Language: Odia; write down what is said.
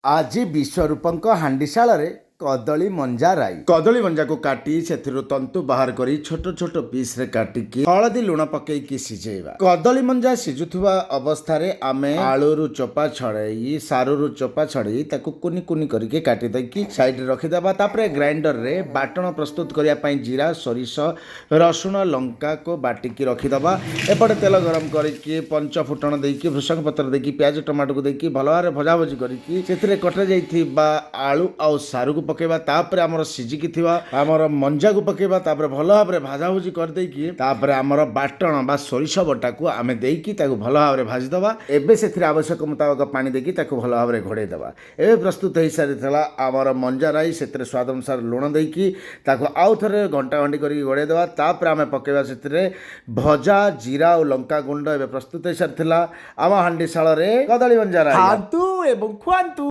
ଆଜି ବିଶ୍ୱରୂପଙ୍କ ହାଣ୍ଡିଶାଳରେ କଦଳୀ ମଞ୍ଜା ରାଇ। କଦଳୀ ମଞ୍ଜାକୁ କାଟି ସେଥିରୁ ତନ୍ତୁ ବାହାର କରି ଛୋଟ ଛୋଟ ପିସ୍ରେ କାଟିକି ହଳଦୀ ଲୁଣ ପକେଇକି ସିଝେଇବା। କଦଳୀ ମଞ୍ଜା ସିଝୁଥିବା ଅବସ୍ଥାରେ ଆମେ ଆଳୁରୁ ଚୋପା ଛଡ଼େଇ, ସାରୁରୁ ଚୋପା ଛଡ଼େଇ ତାକୁ କୁନି କୁନି କରିକି କାଟି ଦେଇକି ସାଇଡ଼ରେ ରଖିଦେବା। ତାପରେ ଗ୍ରାଇଣ୍ଡରରେ ବାଟଣ ପ୍ରସ୍ତୁତ କରିବା ପାଇଁ ଜିରା, ସୋରିଷ, ରସୁଣ, ଲଙ୍କାକୁ ବାଟିକି ରଖିଦେବା। ଏପଟେ ତେଲ ଗରମ କରିକି ପଞ୍ଚ ଫୁଟଣ ଦେଇକି, ଭୃଷଙ୍ଗ ପତ୍ର ଦେଇକି, ପିଆଜ ଟମାଟୋକୁ ଦେଇକି ଭଲ ଭାବରେ ଭଜାଭଜି କରିକି ସେଥିରେ କଟାଯାଇଥିବା ଆଳୁ ଆଉ ସାରୁକୁ ପକେଇବା। ତାପରେ ଆମର ସିଝିକି ଥିବା ଆମର ମଞ୍ଜାକୁ ପକେଇବା। ତାପରେ ଭଲ ଭାବରେ ଭାଜାଭୁଜି କରିଦେଇକି ତାପରେ ଆମର ବାଟଣ ବା ସୋରିଷ ବଟାକୁ ଆମେ ଦେଇକି ତାକୁ ଭଲ ଭାବରେ ଭାଜିଦେବା। ଏବେ ସେଥିରେ ଆବଶ୍ୟକ ମୁତାବକ ପାଣି ଦେଇକି ତାକୁ ଭଲ ଭାବରେ ଘୋଡ଼େଇ ଦେବା। ଏବେ ପ୍ରସ୍ତୁତ ହେଇସାରିଥିଲା ଆମର ମଞ୍ଜା ରାଇ। ସେଥିରେ ସ୍ୱାଦ ଅନୁସାରେ ଲୁଣ ଦେଇକି ତାକୁ ଆଉ ଥରେ ଘଣ୍ଟା ଘଣ୍ଟି କରିକି ଘୋଡ଼େଇ ଦେବା। ତାପରେ ଆମେ ପକେଇବା ସେଥିରେ ଭଜା ଜିରା ଆଉ ଲଙ୍କା ଗୁଣ୍ଡ। ଏବେ ପ୍ରସ୍ତୁତ ହେଇସାରିଥିଲା ଆମ ହାଣ୍ଡିଶାଳରେ କଦଳୀ ମଞ୍ଜା ରାଇ। ଖାଆନ୍ତୁ ଏବଂ ଖୁଆନ୍ତୁ।